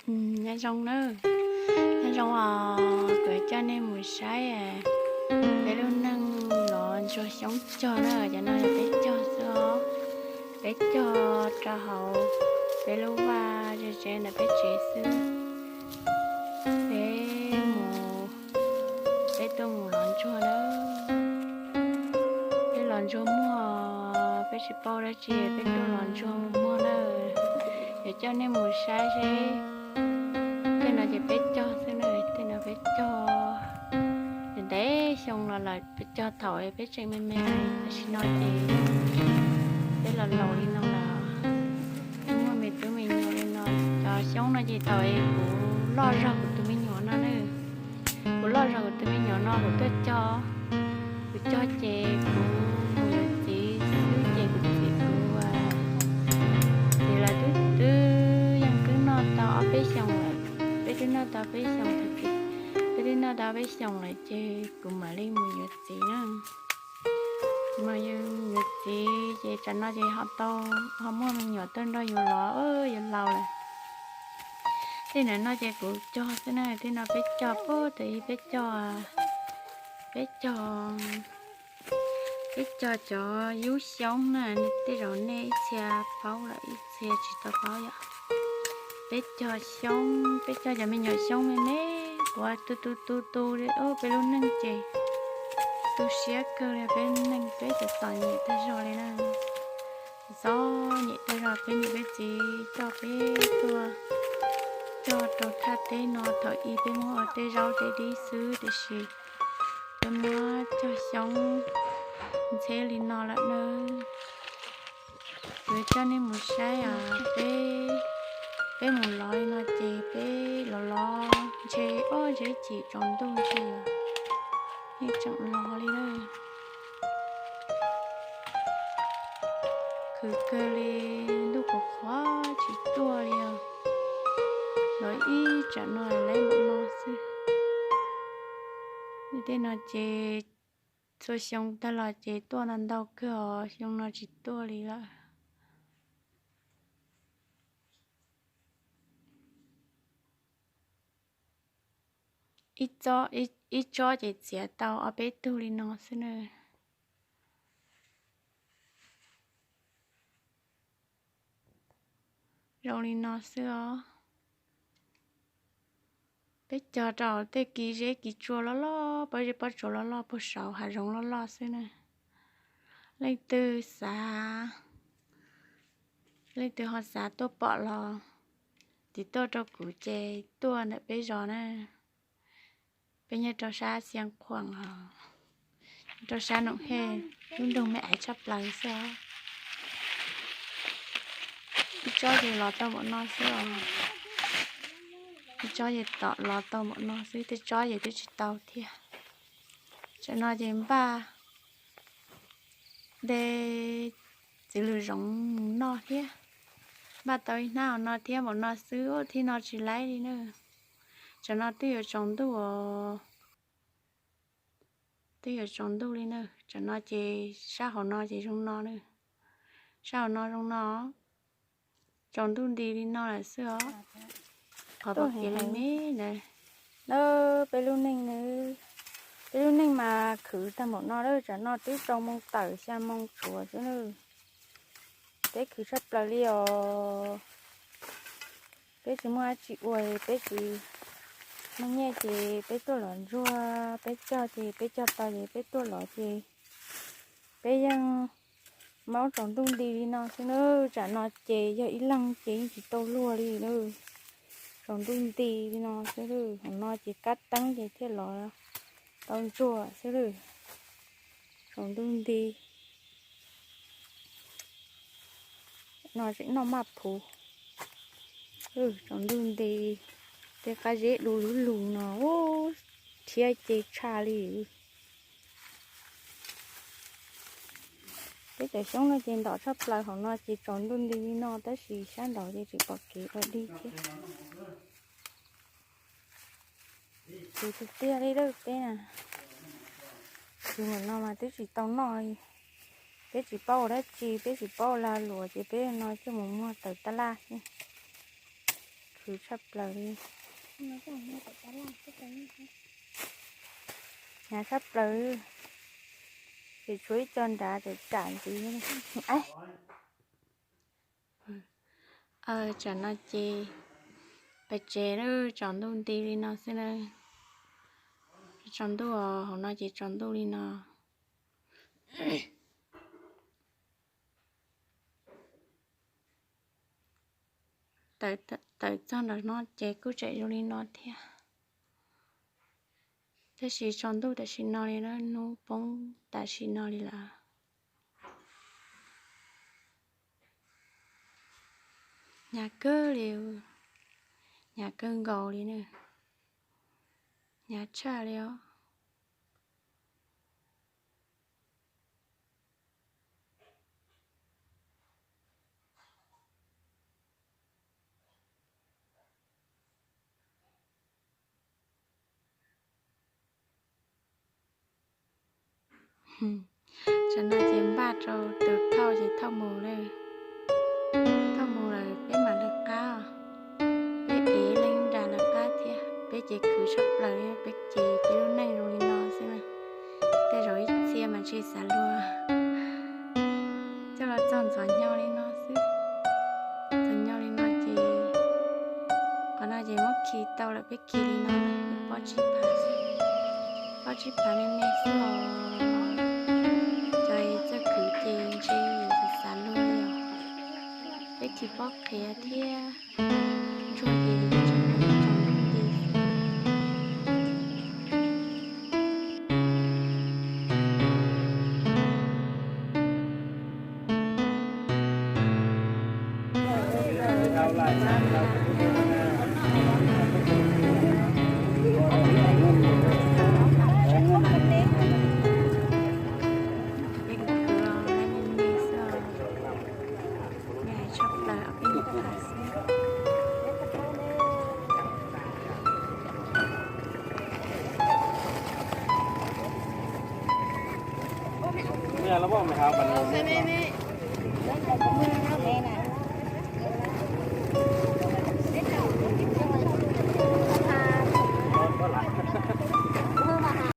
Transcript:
Nyob zoo nawb, nyob zoo os, kuv coj nej mus saib peb lub neej los ntsuag xyoob cog na, cov no yog peb cog xwb os. Peb cog rau hauv peb lub vaj ze ze ntawm peb tsev xwb. Peb mus, peb tuaj mus los ntsuag na. Peb los ntsuag muag, peb tsis paub dab tsi, peb tuaj los ntsuag mus muag na. Yuav coj nej mus saib seb tej no ces peb cog xwb na, tej no peb cog ntev xyoo los lawm, peb cog thaum peb tseem me me, tam sim no ces peb los laus li no lawm, muaj me tub me nyuam li no. Cov xyoob no ces thaum kuv loj zog kuv tus me nyuam no na, kuv loj zog kuv tus me nyuam no kuv tuaj cog, kuv cog ces kuv mus yuav txiv xwb ces kuv txiv kuv, txiv lawv twb twb yeej twb noj tau ob peb xyoos lawm, peb twb noj tau peb xyoos, peb twb noj tau ob peb xyoos lawm ces kuv mam li mus yuav txiv na. Mas yuav txiv ces tsam no ces ho tau, ho muaj me nyuam tuaj nrog yus los, yus laus lawm. Tej no no ces kuv cog xwb na, tej no peb cog puag ta ib, peb cog, peb cog, peb cog cov yub xyoob na, tej zaum nej ib txhia paub lawm ib txhia tsis tau paub yom. Peb cog xyoob, peb cog cov me nyuam xyoob me me, kuv tu tu tu tu li, peb lub neej ces tu siab kawg li, peb neej peb txom txom nyem tag zog li na. Txom nyem tag zog, peb niam peb txiv coj peb tuaj cog rau thaj teb no, thaum ub peb muab ua tej zaub tej dib xwb, tiam sis peb muab cog xyoob ntxheb li no lawm na. Kuv coj nej mus saib os, peb, peb mus lov li no ces peb los lov ntshe ob ntshe chim tsaus ntuj ntshe yeej tseem lov li na. Khwv kawg li, ntuj qhuav qhuav tsis tuaj li os. Lov ib tsam no lawm no xwb. Tej no ces txhua xyoo tag los ces tuaj ntau ntau kawg os, xyoo no tsis tuaj li lawm. Ib tsob ces txiav tau ob peb tug li no xwb na. Zoo li no xwb os. Peb cog rau tej kis zeb kis tsua loj loj, pob zeb pob tsuas loj loj puag saud hav zoov loj loj xwb na. Leej twg xav, leej twg ho xav tuaj pom los tiv tuaj rau kuv ces tuaj ntawm peb zos na. Peb nyob rau sab Xia Khuam os, rau sab Noom Hej, lub nroog me aiv tshaj plaws xwb os. Ib tsob ces los tau npaum no xwb os. Ib tsob ces tom los tau npaum no xwb, tej tsob ces twb tsis tau thiab. Tsam no ces npaj de txiv lws zoov mus noj thiab. Npaj tau ib hnab hauv no thiab, npaum no xwb, thib no tsis laib li na. Tsam no twb yuav tsaus ntuj os. Twb yuav tsaus ntuj li na. Tsam no ces sab hauv no ces zoo no na. Sab hauv no zoo no. Tsaus ntuj nti li no lawm xwb os. Qhov pom kev me me ntawd. Peb lub neej, peb lub neej mas khwv tag npaum no lawm, tsam no twb rau moo tawm xya moo tshuav xwb na. Peb khwv tshaj plaws li os. Peb tsis muaj dab tsi ua, peb tsis muaj nyiaj ces peb tuaj los ntsuag, peb cog ces peb cog tau ces peb tuaj los ces peb yeej maub tsaus ntuj nti li no xwb na. Tsam no ces yog ib leeg ces yeej tsis tau luag li na. Tsaus ntuj nti li no xwb, hauv no ces kab teeb ces thiaj los tau ntsuag xwb. Tsaus ntuj nti. No tseem noj maj phuv. Tsaus ntuj nti, tej qab zeb du lug lug no, rhiab ces tshaj li. Peb cov xyoob no ces ntom tshaj plaws, hauv no ces tsaus ntuj nti li no tab sis sab nraud ces tseem pom kev ua dib thiab. Khwv tiag tiag li lawm peb na. Khwv npaum no mas twb tsis tau noj li. Peb tsis paub ua dab tsi, peb tsis paub lag luam ces peb no coj mus muag tawm tab laj xwb. Khwv tshaj plaws li. Hnyav tshaj plaws. Tseem tshuav ib co nrad tseem tsam ntxiv. Tsam no ces pais tsev lawm, tsaus ntuj nti li no xwb na. Tsaus ntuj os, hauv no ces tsaus ntuj li no. Tawm txog nram no ces kuj tseem zoo li no thiab. Tab sis tsaus ntuj tam sim no li lawm, hnub poob tam sim no li lawm. Hnyav kawg li, hnyav kawg nkaus li na, hnyav tshaj li os. Tsam no ces npaj rau tus thauj ces thauj mus lawm. Thauj mus lawm peb mam lawv qab os. Peb ev leej nram lawv qab thiab, peb ces khwv tshaj plaws li, peb ces peb lub neej zoo li no xwb na. Tej zaum ib txhia mas tsis xav luag. Coj los txog ntxov nyo li no xwb. Ntxov nyo li no ces qhov no ces muab khi tau lawm, peb khi li no, pob tsib phav, pob tsib phav me me xwb os. Cov txawj khwv ces ntshe yus tsis xav luag li os. Peb khi pob qhiav thiab ntsuag ces tsoom ntsuag ces Mày hao, mày hao, mày hao.